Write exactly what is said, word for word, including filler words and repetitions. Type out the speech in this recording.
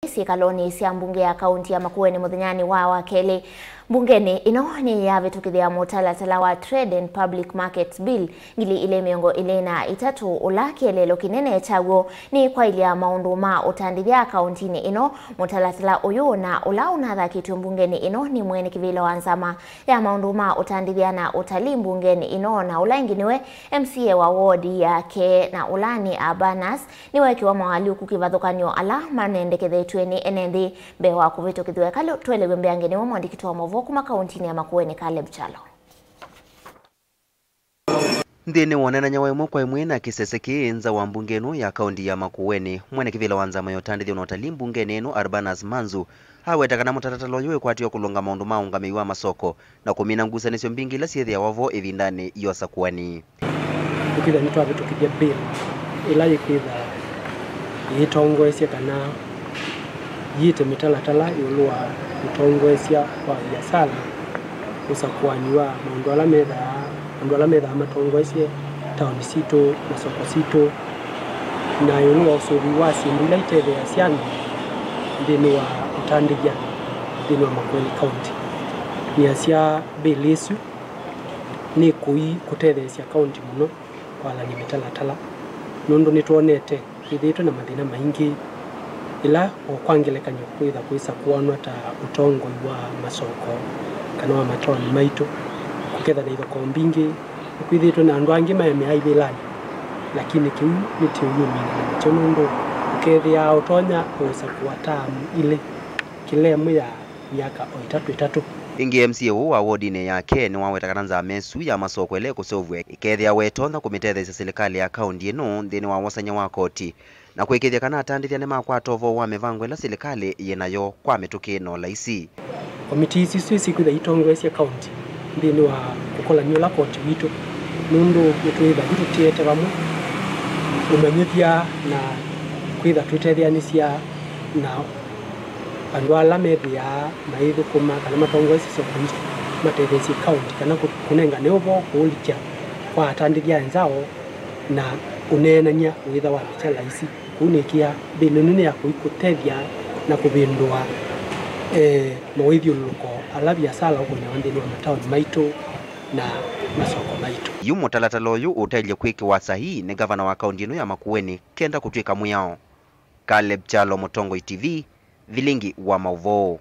syĩkalonĩ sya mbunge ya kaunti ya Makueni mũthenyanĩ wa Wakelĩ. Mbungenĩ ĩno nĩyavĩtũkĩthya mũtalatala wa Trade and Public Markets Bill ngili ilĩ mĩongo ĩlĩ na itatũ, ũla kĩeleelo kĩnene kyaw'o nĩ kwaĩlya maũndũ ma ũtandĩthya kauntinĩ ĩno. Mũtalatala ũyũ na ũla ũnathakĩtw'e mbungenĩ ĩno nĩ mwene kĩvĩla wa nzama ya maũndũ ma ũtandĩthya na ũtalii mbungenĩ ĩno, na ũla ĩngĩ nĩwe M C A wa ward yake, na ũla nĩ Abanas, nĩweekĩwa moalyũku kĩvathũkany'o ala manendekethetw'e nĩ ene nthĩ mbee wa kũvĩtũkĩthw'a ĩkalũ. Twelew'e mbeange nĩwe mwandĩki wa maũvoo kuma kauntinĩ ya Makueni, Caleb Kyalo. Nthĩnĩ wa ũneenany'a wa ĩmwe kwa ĩmwe na kĩsese kĩĩ nza wa mbunge ĩno ya kaunti ya Makueni, mwene kĩvĩla wa nzama ya ũtandĩthyo na ũtalii mbungenĩ ĩno, Urbanus Manzu, aweta kana mũtalatala ũyũ wĩkwatĩwe kũlũnga maũndũ ma ũũngamĩi wa masoko na kũmina ngusanĩsyo mbingĩ ila syĩthĩawa vo ĩvindanĩ ya ũsakuani. Nĩkwĩthĩa nĩtwavĩtũkĩthya bill ĩla yĩkwĩtha yĩtongoesya kana yĩte mĩtalatala ĩũlũ wa ũtongoesya wa viasala, ũsakuani wa maũndũ ala methaa, andũ ala methaa matongoesye taoni sitũ, masoko sitũ, na ĩũlũ wa ũsũvi wa syĩndũ ila itetheeasya andũ nthĩnĩ wa ũtandĩthya nthĩnĩ wa Makueni County. Nĩasya bill ĩsu nĩ kũi kũtetheesya kaunti mũno kwalany'a mĩtalatala, nũndũ nĩtwonete twĩthĩĩtwe na mathĩna maingĩ, ĩla o kwa ngelekany'o kwĩtha kũisakũanwa ta ũtongoi wa masoko kana wa mataoni maitũ, kũkethwa na ithokoo mbingĩ, nĩkwĩthĩĩtwe na andũ angĩ maemea ivĩlanĩ, lakini kĩu nĩtĩũyumĩla nakyo nũndũ ũkethĩaa ũtonya kũisakũa taamu ilĩ kĩla ĩmwe ya myaka o ĩtatũ ĩtatũ. Ĩngĩ, M C A ũũ wa wodinĩ yake nĩwaweta kana nzama ĩsu ya masoko ĩla ĩkũseũvw'a ĩkethĩawa ĩtonya kũmĩtetheesya silikalĩ ya kaunti ĩno nthĩnĩ wa wosany'a wa koti na kũĩkĩĩthya kana atandĩthya nĩmakwata ũvoo wa mĩvango ĩla silikalĩ yĩ nayo kwa mĩtũkĩ na ũlaisi. Komitii isu syĩsĩ kwĩtha itongoesya kaunti nthĩnĩ wa ũkolany'a ũla koti witũ, nũndũ nĩtwĩtha yu tũtiete vamwe ũmanyĩthya na kwĩtha twĩtetheanĩsya na andũ ala methĩaa maithũkũma kana matongoesye soko isu matetheesye kaunti kana kũ-, kũnengane ũvoo kũũlikya kwa atandĩthya enzao na ũneenany'a ũĩtha wa mĩtala isi. Kũu nĩkĩa mbĩlĩ ĩno nĩ ya kũi kũtethya na kũvĩndũa, eh, mawĩthyũlũlũko ala viasala ũkũnĩawa nthĩnĩ wa mataoni maitũ na masoko maitũ. Yu mũtalatala ũyũ ũtaĩlye kwĩkĩwa sahihi nĩ ngavana wa kaunti ĩno ya Makueni kenda kũtw'ĩka mwĩao. Caleb Kyalo, Mũtongoi T V, vilingi wa maũvoo.